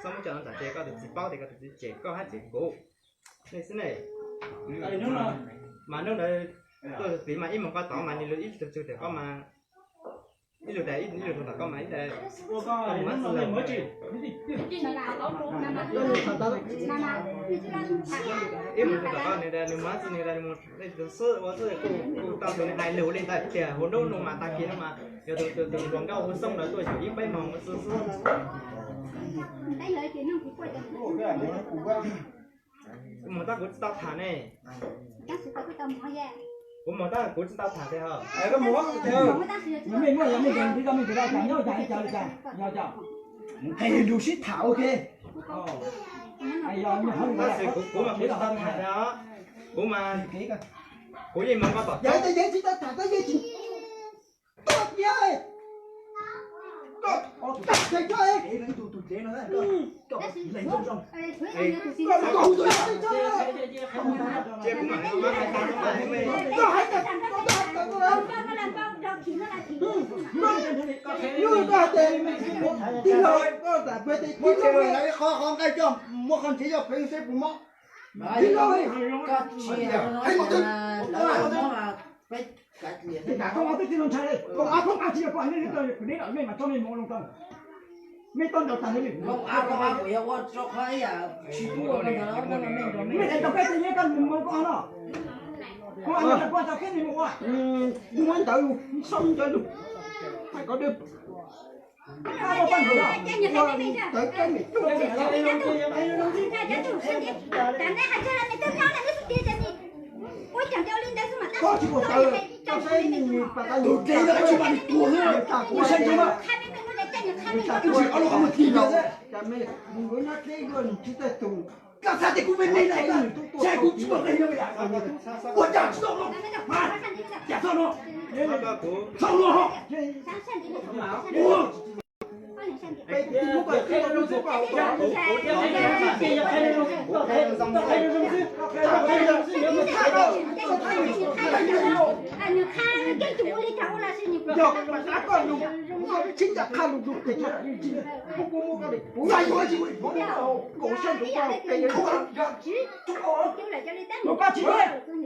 Txhob muab cov no txam ces koj tus txiv paub tias koj tus txiv cem koj hab cem kuv. Nej xwb ne. Mas hnub ntawd tuaj txiv mas ib moos koj tod mas nws lus ib tug tug tias koj mas ib lus tas ib lus tug tom koj mas ib tas ib mus tug tom koj nws tas nws muab txij nws tas nws mus nej tus xwb ua xwb kuj tau tus nws hais lus li ntawd tiag. Hauv nruab hnub mas tag kis no mas yog tus tus tus hluas nkauj hu xoob ntawd tuaj yug ib peb moos ua xwb xwb. Kuv mus tab kuv tsis tau tham ne. Kuv mus tab kuv tsis tau tham tiag. Tab sis kuv kuv mas kuv tsis tau tham tiag os. Kuv mas kuv yeej mus koj tom tsis tau tham. Qhov qhov nqaij coj muab qhov ntshiab coj pheev seb puas mob. Koj tsis, koj tsis, koj tsis yog poj niam, koj tsis yog poj niam, nej mas tso nej mus ua loo tau. Nej tau ntaus tag li. Loo ab loo ab kuv yuav ua tso qhov ib yam tsis tub ua koj ntawd, nej tau peb tug nyiaj koj mus ua koj no. Koj ua tau peb tug nyiaj mus ua. Muab ntawd lug, xoob ntawd lug. Hais kom dwb. Koj tsis ua tawv, koj saib tus dlev ntawd tsis mam li tuag xwb, ua tsis tau, ua tsis tau, ua tsis tau, ua tsis tau. Koj xav tias kuv me me na, saib kuv tsis muaj nqis no, ua cas tsis tau no, cas txhob no, txhob no. Nws qha keeb tus ua li cas ua los sis nws kuj tsis ncaj qha lus tus pem, kuv yuav ua tsis ua li, nkaus sab ntuv koj pem, nkaus koj tsis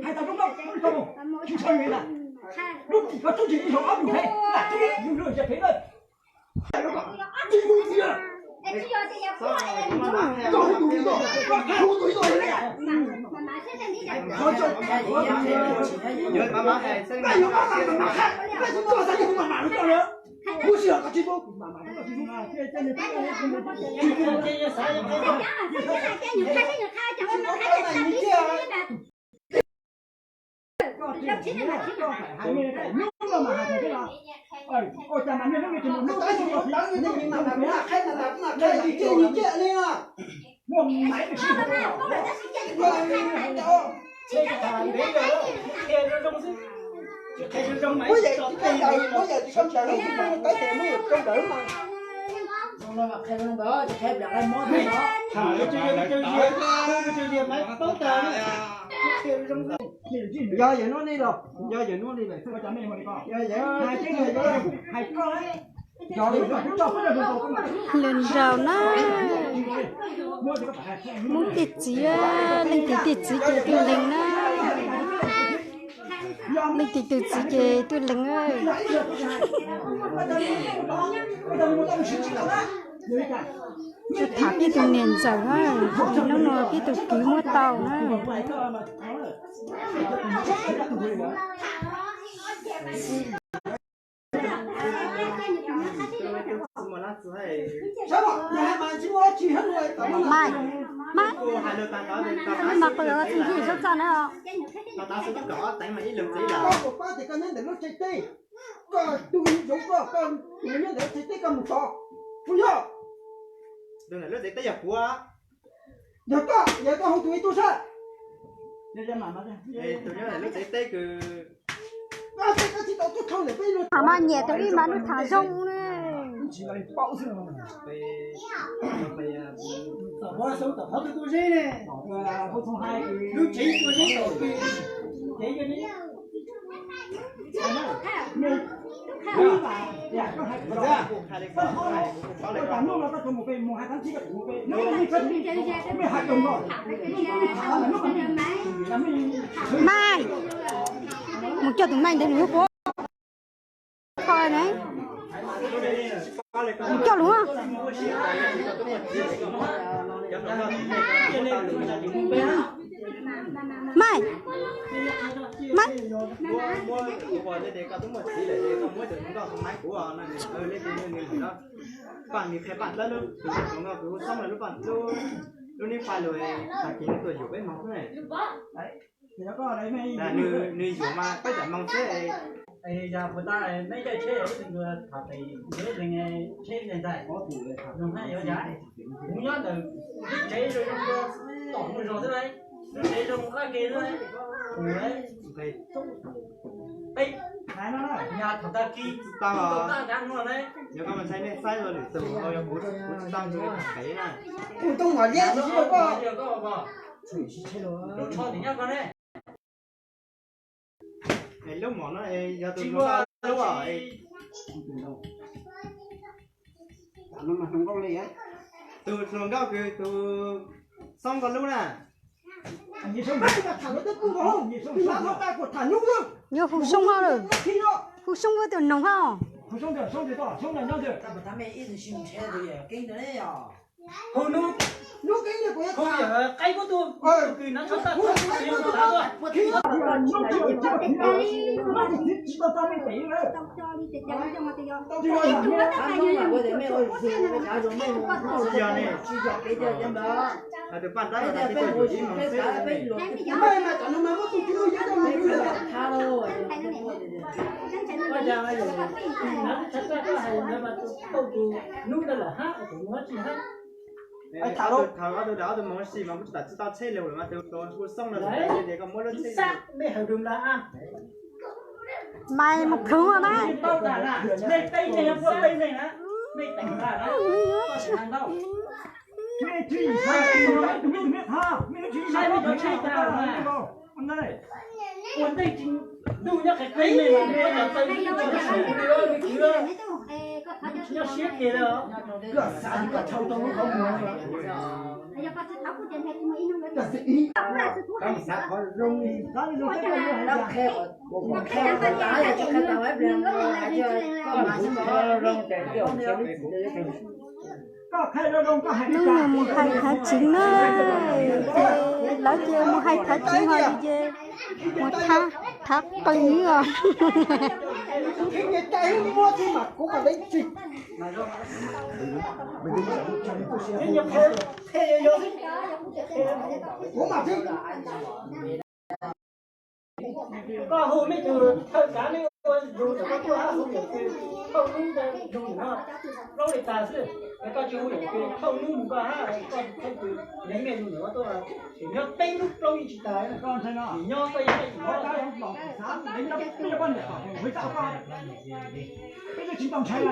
hais tau lub koj tsis tau mus, tsis tshua yus li ntag. Lub tim koj tub tsis ib zaug ob lus phem, lam tub lub yus lub yam phem lawm. Tsis mus txiv, koj hu tus ib tuaj, hu tus ib tuaj li. Koj yuav mam mam, koj yuav mam mam, koj tsis tuaj xav yuav kuv mam mam rau koj na. Lub sij hawm koj tsis pub, mam mam rau koj tsis pub. Muab yam tsis koj ntaus, muab yam tsis koj ntaus, muab yam tsis koj ntaus mas. Yog yam nuav li los, yog yam nuav li los, hais koj, yog li koj tso. Lwm zaus na, Hmoob tej txiv, leej twg tej txiv ces twb lees na. Leej twg tej txiv ces twb lees. Tsuas tham peb tug niam ntxawm na, hnub no peb tug kwv muab tau na. Mas, mas, mas qhov txij nti sab txaj na. Koj tus nyob ntawm lub tsev teb, koj tus nyob ntawm lub tsev teb koj mus tod, puas yog? Tus ntawm lub tsev teb yog kuv. Yog koj, yog koj hu tus ib tug sab. Tus nyob ntawm lub tsev teb kws, koj tsis tau tuaj thauj ntawm peb lub. Thaum no nyiam tus ib mas lub tham zoo ne. Lub tsev tua zeb, lub tsev tua zeb. Mai, mus coj tus Mai ntawd nws lub pob kho ne. Mus coj lus. Mai, Mai. Lub nij pha lus tag kis nws tuaj yuam peb moog xwb. Nws yuam mas peb tam moog xwb. Es yog puas tas neb caij tsheb ib tug tham pem nws leeg tsheb leeg tais, zoo hab yuav yam kuv nyob ntawm lub tsev zoo zoo tom mus zog xwb lauj, lub tsev zoo dab ke xwb lauj. Peb yog tham tag kis tau tag kav nuav ne. Yog koj mas ntshai nej saib los lwm tug, yog kuv, kuv tsis tau ntshe tham pem na. Kuv too mam liab tsis koj, lub tsho tim nyob koj ne. Es lub mom no es yog tus hluas nkauj lub os. Tus hluas nkauj kws tus Xoob koj lub na. Yuav hu Xoob hab lawm. Hu Xoob koj tus noog hab. Tsis yog ne, hais tias paj ntab no tib tug yuam ib moos xwb ne. Tham ob tug, tham ob tug, ob tug moog si mas kuv tsis tau tsheb lug lawm mas tus hu Xoob no tias koj muab lub tsheb. Maiv mus plhws mas. Hnub no mus hais thav tsev na, ces lawv ces mus hais thav tsev ho li ces mus thav, thav qws os. Koj hu mej tug thawj kav mej ua zug ntawm koj tuaj hab hu yawm kws thauj nub ntawd zug ntawm no plaub li tas xwb, es koj tsis hu yawm kws thauj nub mus koj hab koj thawj kws neeg mej zug ntawm no tuaj, nyob peb lub plaub yeej tsis tas, nyob koj yeej mej tsis tsis tau ntshai.